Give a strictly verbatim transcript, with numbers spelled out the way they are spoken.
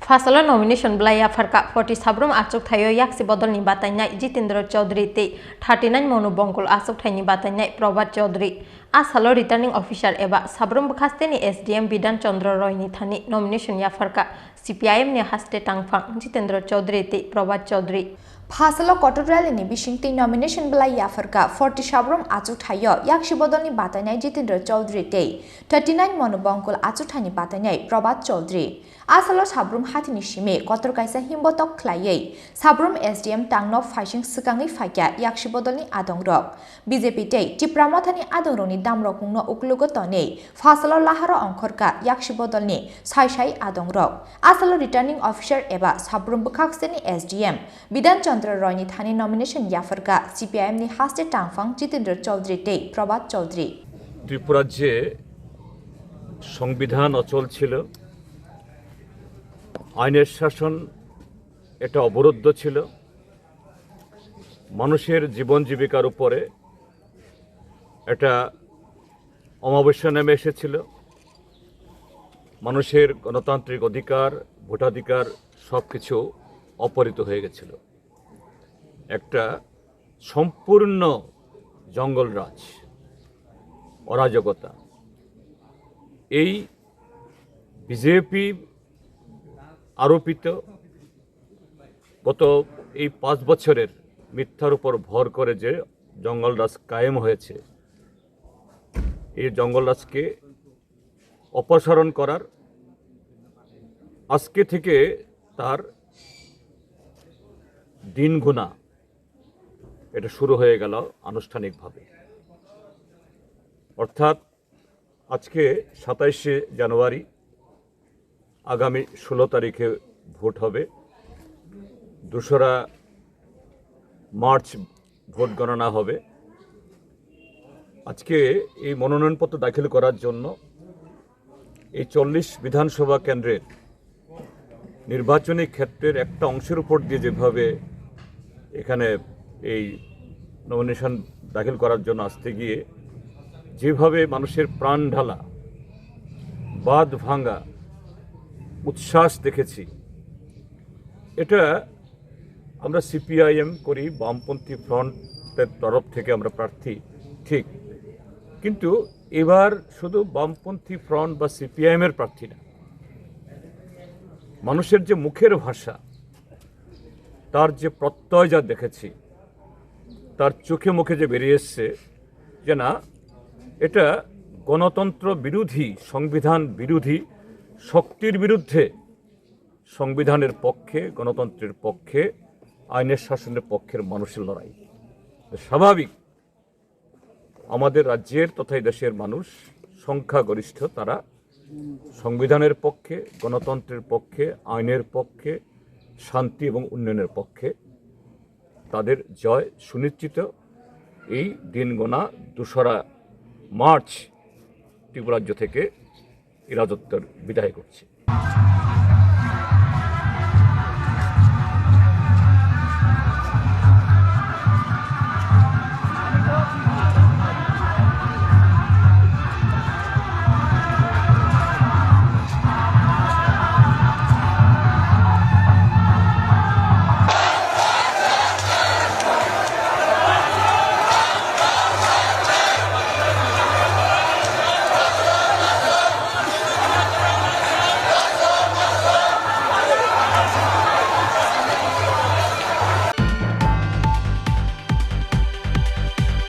Phasalo nomination bwlai yapharkha forty sabrum achuk thaio yaksi bodolni batainai Jitendra Chaudhary tei thirty nine Monu Bongkul achuk thaini batainai Prabhat Chaudhary. A salo returning officer eba sabrum bwkhasteni S D M Bidhan Chandra Roy ni thani nomination yapharkha C P I M ni haste tangphang Jitendra Chaudhary tei Prabhat Chaudhary. Phasalo kotor rally ni bisingtwi nomination bwlai yapharkha forty sabrum achuk thaio yaksi bodolni batainai Jitendra Chaudhary tei thirty nine Monu Bongkul achuk thaini batainai Prabhat Chaudhary. A salo sabrum hatini simi kotor kaisa himbotok khlaiwi sabrum S D M tangno phaising swkangwi phaikha yaksi bodolni adongrok. B J P tei Tipra Mothani adongrokni damrokmungno uklogo tonwi phasalo laharo ongkhorkha yaksi bodolni sai sai adongrok. A salo returning officer eba sabrum bwkhakseni S D M Bidhan Chandra Royni thani nomination yapharkha C P I M ni haste tangphang Jitendra Chaudhary tei Prabhat Chaudhary. ত্রিপুরার যে সংবিধান অচল ছিল, আইনের শাসন এটা অবরুদ্ধ ছিল, মানুষের জীবন জীবিকার উপরে এটা অমাবস্যা নেমে এসেছিল। মানুষের গণতান্ত্রিক অধিকার, ভোটাধিকার সব কিছু অপহৃত হয়ে গেছিল। একটা সম্পূর্ণ জঙ্গলরাজ, অরাজকতা। এই বিজেপি আরোপিত গত এই পাঁচ বছরের মিথ্যার উপর ভর করে যে জঙ্গলরাজ কায়েম হয়েছে, এই জঙ্গলরাজকে অপসারণ করার আজকে থেকে তার দিন গোনা, এটা শুরু হয়ে গেল আনুষ্ঠানিকভাবে। অর্থাৎ আজকে সাতাইশে জানুয়ারি, আগামী ষোলো তারিখে ভোট হবে, দোসরা মার্চ ভোট গণনা হবে। আজকে এই মনোনয়নপত্র দাখিল করার জন্য এই চল্লিশ বিধানসভা কেন্দ্রের নির্বাচনী ক্ষেত্রের একটা অংশের উপর দিয়ে যেভাবে এখানে এই নমিনেশন দাখিল করার জন্য আসতে গিয়ে যেভাবে মানুষের প্রাণ ঢালা, বাঁধ ভাঙা, উচ্ছ্বাস দেখেছি, এটা আমরা সিপিআইএম করি, বামপন্থী ফ্রন্টের তরফ থেকে আমরা প্রার্থী, ঠিক, কিন্তু এবার শুধু বামপন্থী ফ্রন্ট বা সিপিআইএম এর প্রার্থী না, মানুষের যে মুখের ভাষা, তার যে প্রত্যয় যা দেখেছি, তার চোখে মুখে যে বেরিয়ে এসছে যে না, এটা গণতন্ত্র বিরোধী, সংবিধান বিরোধী শক্তির বিরুদ্ধে সংবিধানের পক্ষে, গণতন্ত্রের পক্ষে, আইনের শাসনের পক্ষের মানুষের লড়াই। স্বাভাবিক, আমাদের রাজ্যের তথা এই দেশের মানুষ সংখ্যাগরিষ্ঠ, তারা সংবিধানের পক্ষে, গণতন্ত্রের পক্ষে, আইনের পক্ষে, শান্তি এবং উন্নয়নের পক্ষে। তাদের জয় সুনিশ্চিত। এই দিন গোনা দোসরা মার্চ ত্রিপুরাজ্য থেকে এই রাজত্বের বিদায় ঘটছে।